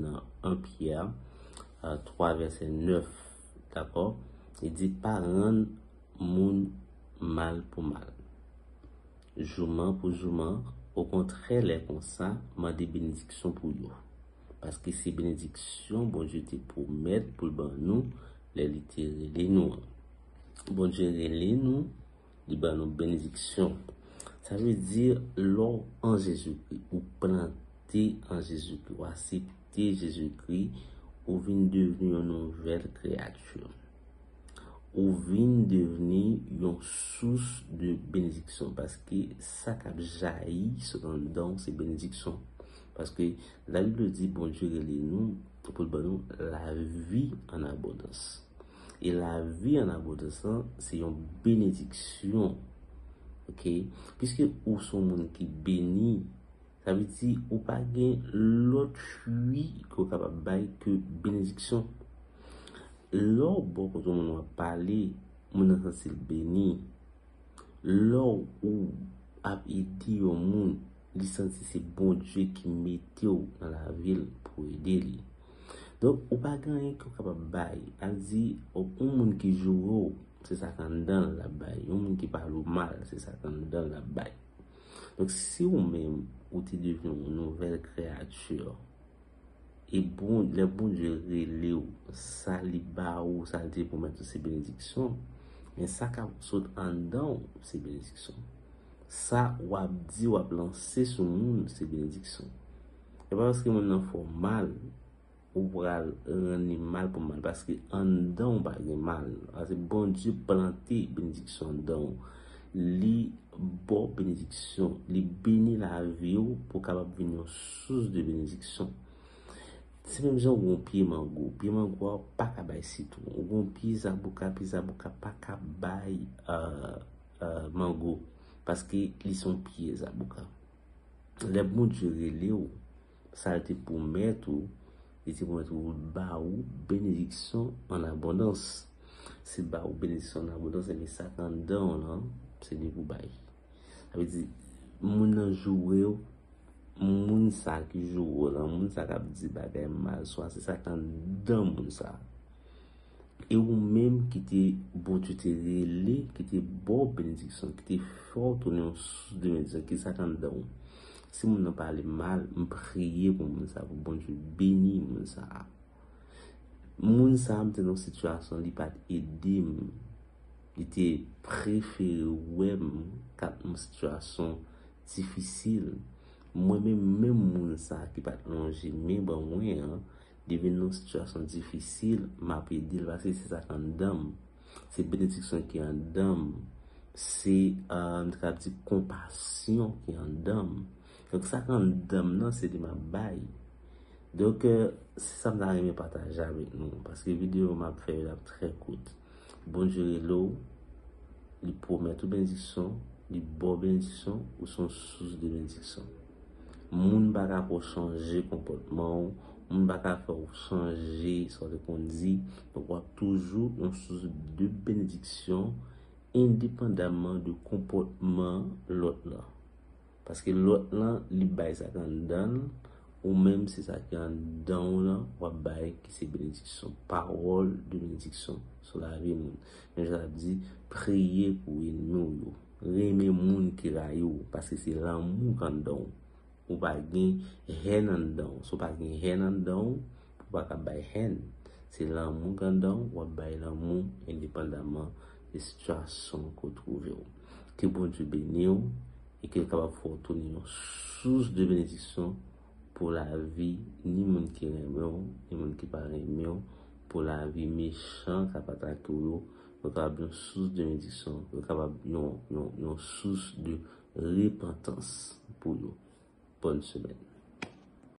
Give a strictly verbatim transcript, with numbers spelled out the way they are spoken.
nan en Pyè, euh, twa vèsè nèf, dakò? Li di, pa rann moun mal pou mal, jouman pou jouman, okontrè, lè konsa, mande benediksyon pou yo. Paske se benediksyon Bondye te pwomèt pou l ban nou lè li te rele nou an. Bondye rele nou, li ban nou benediksyon. Sa vle di, lè w an Jezikri, ou plante an Jezikri, ou aksepte Jezikri, ou vin devni yon nouvèl kreyati. Ou vin devni yon sous de benediksyon, paske sa k ap jayi sot anndan w se benediksyon. Paske Labib di Bondye rele nou pou l ban nou lavi an abondans. E lavi an abondans lan, se yon benediksyon. Oke? Piske ou se yon moun ki beni, sa vle di ou pa gen lòt fwi ke w kapab bay ke benediksyon. Lè w bò kote yon moun w ap pale, moun nan santi l beni. Lè w ap ede yon moun, li santi se Bondye ki mete w nan lavi l pou ede li. Donk, ou pa gen anyen ke w kapab bay. Al di, yon moun ki joure w, se sa k anndan l l ap bay. Yon moun ki pale w mal, se sa k anndan l l ap bay. Donk, si ou menm, ou te devni yon nouvèl kreyati, e bon, lè Bondye rele w, sa li ba ou, sa li te pwomèt ou, se benediksyon. Men sa k ap sot anndan w, se benediksyon. Sa w ap di, w ap lanse sou moun, se benediksyon. E pa paske moun nan fè w mal, ou pral rann li mal pou mal, paske anndan w pa gen mal. Paske Bondye plante benediksyon anndan w. Li ba w benediksyon, li beni lavi w pou w kapab vin yon sous de benediksyon. Se menm jan ou gen yon pye mango. Pye mango a pa ka bay sitwon. Ou gen yon pye zaboka, pye zaboka pa ka bay, euh, euh, mango. Paske li se yon pye zaboka. Lè Bondye rele w, sa l te pwomèt ou, li te pwomèt ou l ba ou benediksyon an abondans. Si l ba ou benediksyon an abondans, ebyen sa k anndan w lan, se li pou bay. Sa vle di, moun nan joure w, moun sa ki joure w lan, moun sa k ap di bagay mal sou a, se sa k anndan moun sa. E ou menm ki te, Bondye te rele, ki te ba w benediksyon, ki te fè w tounen yon sous de benediksyon, ki sa k anndan w? Si moun nan pale mal, m priye pou moun sa, pou Bondye beni moun sa. Moun sa, m te nan yon sitiyasyon, li pa t ede m. Li te prefere wè m k ap nan yon sitiyasyon difisil. Mwen menm, menm moun sa ki pa t lonje men ban mwen an, li vin nan yon sitiyasyon difisil, m ap ede l paske se sa k anndan m. Se benediksyon ki anndan m. Se, euh, m ta kapab di konpasyon ki anndan m. Donk, sa k anndan m nan, se li m ap bay. Donk, euh, se sa m ta renmen pataje avèk nou, paske videyo m ap fè yo, y ap trè kout. Bondye rele w, li pwomèt ou benediksyon, li ba w benediksyon, ou se yon sous de benediksyon. Moun pa ka fè w chanje konpòtman w, moun pa ka fè w chanje sa w te konn di, donk w ap toujou yon sous de benediksyon, endepandamman de konpòtman lòt lan. Paske lòt lan, li bay sa k anndan l, ou menm se sa ki anndan w lan, w ap bay ki se benediksyon, pawòl de benediksyon sou lavi moun. Men jan l ap di, priye pou enmi w yo. Renmen moun ki rayi w, paske se lanmou k anndan w. Ou pa gen hèn anndan w. Si w pa gen hèn anndan w, ou pa ka bay hèn. Se lanmou k anndan w, w ap bay lanmou endepandamman de sitiyasyon ke w twouve w. Ke Bondye beni w e ke l kapab fè w tounen yon sous de benediksyon pou lavi ni moun ki renmen w, ni moun ki pa renmen w, pou lavi mechan k ap atake w yo, yo kapab yon sous de benediksyon, yo kapab yon, yon, yon sous de repantans pou yo. Bòn semèn.